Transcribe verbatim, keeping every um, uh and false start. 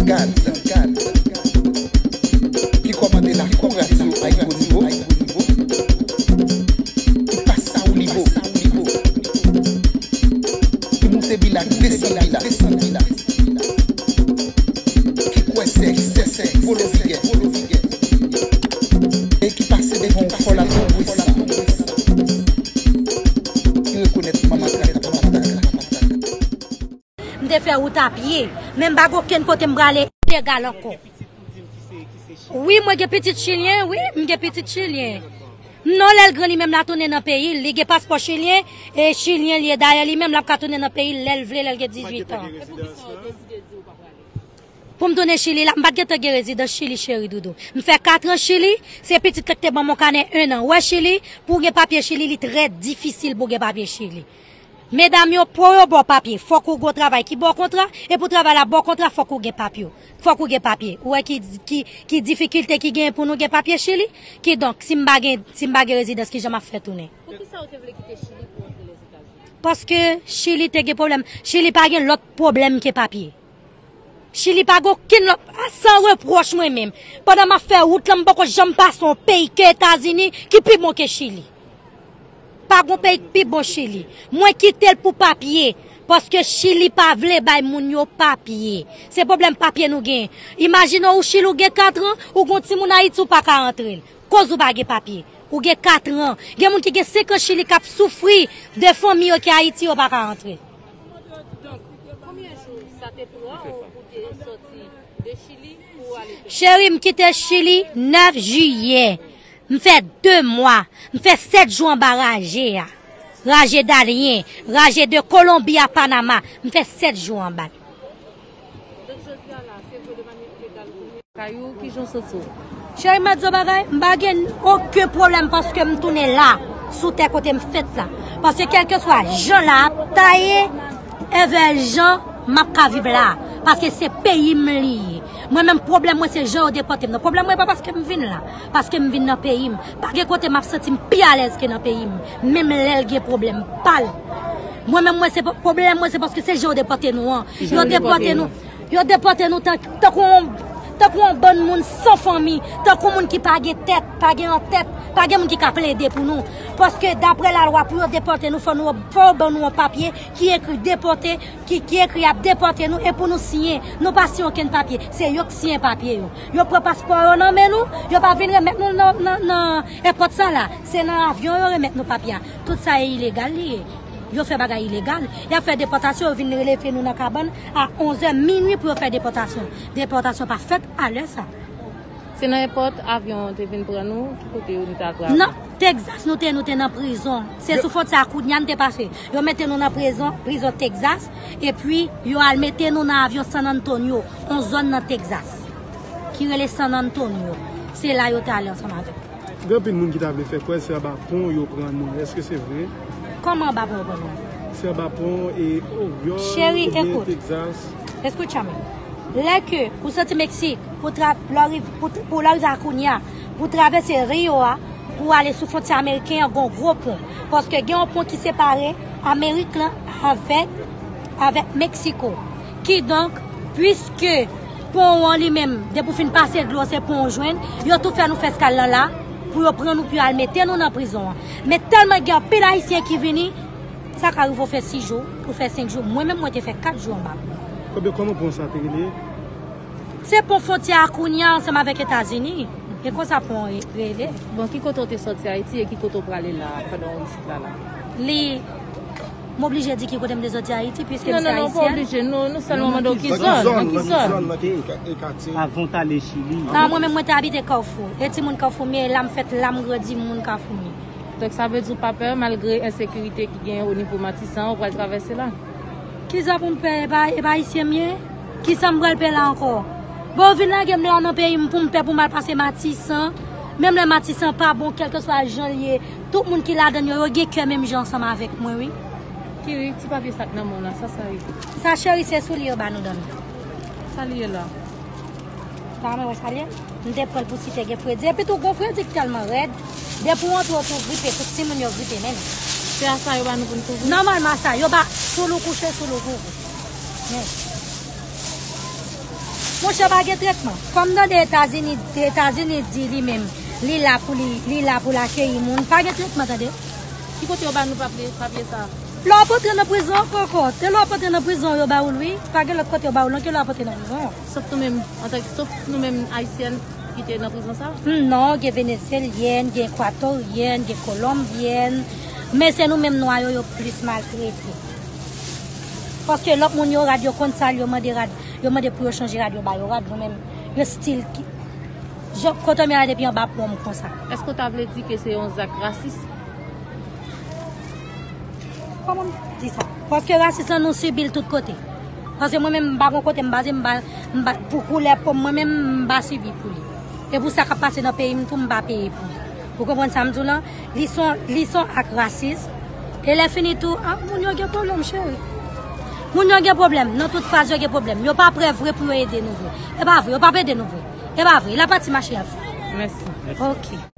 Gad, gad, gad. Ki kòmande lakou radyo Ayibonibo, ki pase Saouli Bo, ki moute Bilak, desann Bilak, ki kwè sè, sè, sè, Polo Vigè, e ki pase devan yon fò lakou bwis, ki rekonèt manman kaka, papa kaka. M te fè wout a pye, men m pa gen okenn kote m prale ilegal ankò. Wi, mwen gen pitit chilyen, wi, m gen pitit chilyen. Non, lè l gran, li menm l a tounen nan peyi l. Li gen paspò chilyen, e chilyen l ye. Dayè, li menm l ap ka tounen nan peyi l lè l vle, lè l gen dizuit an. Pou m tounen Chili la, m pa t gentan gen rezidans Chili, cheri doudou. M fè kat an Chili, se pitit la ki te ban m yon kanè en an. Wè Chili, pou w gen papye Chili, li trè difisil pou w gen papye Chili. Medam yo, pou yo ba w papye, fòk ou gen yon travay ki ba w kontra, e pou travay la ba w kontra, fòk ou gen papye. Fòk ou gen papye. Ou wè ki, ki, ki difikilte ki genyen pou nou gen papye Chili? Kidonk, si m pa gen, si m pa gen rezidans, kijan m ap fè tounen? Poukisa ou te vle kite Chili pou antre Lèzetazini? Paske Chili te gen pwoblèm. Chili pa gen lòt pwoblèm ke papye. Chili pa gen okenn lòt, a, san repwòch mwen menm. Pandan m ap fè wout lan, m poko janm pase yon peyi ke Etazini ki pi bon ke Chili. Pa gen peyi ki pi bon Chili. Mwen kite l pou papye, paske Chili pa vle bay moun yo papye. Se pwoblèm papye nou gen. Imajine w, ou Chili, ou gen kat an, ou gen yon timoun Ayiti, ou pa ka antre l. Koz ou pa gen papye. Ou gen kat an. Gen moun ki gen senk an Chili k ap soufri de fanmi yo ki Ayiti, yo pa ka antre. Donk, konbyen jou sa te pran w pou te sòti de Chili pou w ale Pèri? Cheri, m kite Chili nèf jiyè. M fè de mwa. M fè sèt jou anba raje a. Raje Darién, raje de Kolonbi a Panama. M fè sèt jou anba l. Donk, jodi a la, se vre de manyè ilegal ou tounen kay ou, kijan w santi w? Cheri, m ap di w bagay, m pa gen okenn pwoblèm paske m tounen la, sou tè kote m fèt la. Paske kèlkeswa jan la ap taye, evè jan m ap ka viv la. Paske se peyi m li ye. Mwen menm, pwoblèm mwen se jan yo depòte m nan. Pwoblèm mwen pa paske m vin la, paske m vin nan peyi m. Pa gen kote m ap santi m pi alèz ke nan peyi m. Menm lè l gen pwoblèm pa l. Mwen menm, mwen se pa, pwoblèm mwen se paske se jan yo depòte nou an. Yo depòte nou. Yo depòte nou tan, tankou yon, tankou yon bann moun san fanmi, tankou moun ki pa gen tèt, pa gen antèt, pa gen moun ki ka plede pou nou. Paske daprè lalwa, pou yo depòte nou, fò nou, fò yo ban nou yon papye ki ekri depòte, ki, ki ekri y ap depòte nou, e pou nou siyen. Nou pa siyen okenn papye. Se yo k siyen papye yo. Yo pran paspò yo nan men nou, yo pa vin remèt nou nan, nan, nan èpòt sa la. Se nan avyon yo remèt nou papye a. Tout sa e ilegal li ye. Yo fè bagay ilegal. Y ap fè depòtasyon, yo vin rele fè nou nan kabann a onz è minwi pou yo fè depòtasyon. Depòtasyon pa fèt a lè sa. Se nan èpòt avyon an te vin pran nou, ki kote yo nou te al pran avyon? Nan Texas nou te, nou te nan prizon. Se sou fwontyè a Cunha n te pase. Yo mete nou nan prizon, prizon Texas, epi yo al mete nou nan avyon San Antonio, yon zòn nan Texas, ki rele San Antonio. Se la yo te ale ansanm avèk nou. Gen anpil moun ki ta vle fè kwè se anba pon yo pran nou. Èske se vre? Kòman anba pon yo pran nou? Se anba pon e Oryòl oubyen Texas. Escúchame. Lè ke ou soti Meksik, pou tra-, lè w riv-, pou, pou lè w rive a Cunha, pou travèse Rio a, pou ale sou fwontyè ameriken an, gen yon gwo pon. Paske gen yon pon ki separe Amerik lan avèk, avèk Meksiko. Kidonk, piske pon an li menm, depi w fin pase dlo, se pon w jwenn, yo tou fè nou fè eskal lan la, pou yo pran nou, pou yo al mete nou nan prizon an. Men tèlman gen anpil Ayisyen ki vini, sa ka rive w fè sis jou, ou fè senk jou. Mwen menm, mwen te fè kat jou anba pon. Kòman, kòman pon sa te rele? Se pon fwontyè a Cunha ansanm avèk Etazini. E konsa pon an re-, rele. Bon, ki kote w te sòti Ayiti e ki kote w prale la, pandan w isit la, la? Li, m oblije di ki kote m te sòti Ayiti, piske m se ayisyèn. Non, non, non, pa oblije. Nou, nou sèlman mande w ki zòn, nan ki zòn. Nan ki zòn, nan ki katye? Avan w t ale Chili. Non, mwen menm, mwen te abite Kafou. E timoun Kafou m ye, la m fèt, la m grandi, moun Kafou m ye. Donk, sa vle di w pa pè, malgre ensekirite ki genyen o nivo Matisan, ou pral travèse la? Kisa pou m pè? E pa, e pa ayisyen m ye? Kisa m pral pè la ankò? Bon, yo vin lage m la nan peyi m pou m pè pou m al pase Matisan. Menm lè Matisan pa bon, kèlkeswa jan l ye, tout moun ki ladan l yo, yo gen kè menm jan ansanm avèk mwen, wi. Kiri, ti papye sa k nan men w la, sa sa ye? Sa, cheri, se soulye yo ba nou dòmi. Sa l ye la? Pa mwen wè sa l ye? M te pran l pou si te gen fredi. Epi tou, gon fredi k tèlman rèd. Depi w antre, w tou gripe, tout timoun yo gripe menm. Se a sa yo ba nou pou n kouvri? Nòmalman, a sa. Yo ba, soul ou kouche, soul ou kouvri. Men. Monchè, pa gen tretman. Kòm tande Etazini, Etazini di li menm, li la pou li, li la pou l akeyi moun. Pa gen tretman, tande. Ki kote yo ba nou papye, papye sa? Lè w ap antre nan prizon ankò, ankò. Te lè w ap antre nan prizon, yo ba ou l, wi. Pa gen lòt kote yo ba ou l, non, ke lè w ap antre nan prizon. Sof nou menm, antanke, sof nou menm Ayisyèn ki te nan prizon sa? Hmm, non, gen Venezyelyèn, gen Ekwatoryen, gen Kolonbyen. Men se nou menm nwa yo, yo plis maltrete. Paske lòt moun yo rad, yo konn sa l, yo mande rad, yo mande pou yo chanje rad, yo ba yo rad, nou menm, yo stil ki. Jan kote m ye la depi anba pon m konsa. Èske w ta vle di ke se yon zak rasis? Kòman m di sa? Paske rasis lan nou sibi l tout kote. Paske mwen menm m pa gon kote m baze, m pa, m pa, pou koulè po m, mwen menm m pa sibi pou li. E pou sa k ap pase nan peyi m tou, m pa peye pou li. Ou konprann sa m di w lan? Li se yon, li se yon ak rasis. E lè fini tou, ah, moun yo gen pwoblèm, cheri. Moun yo gen pwoblèm. Nan tout faz, yo gen pwoblèm. Yo pa prè vre pou yo ede nou vre. E pa vre, yo p ap ede nou vre. E pa vre. La pati mache y ap fè. Mèsi. Ok.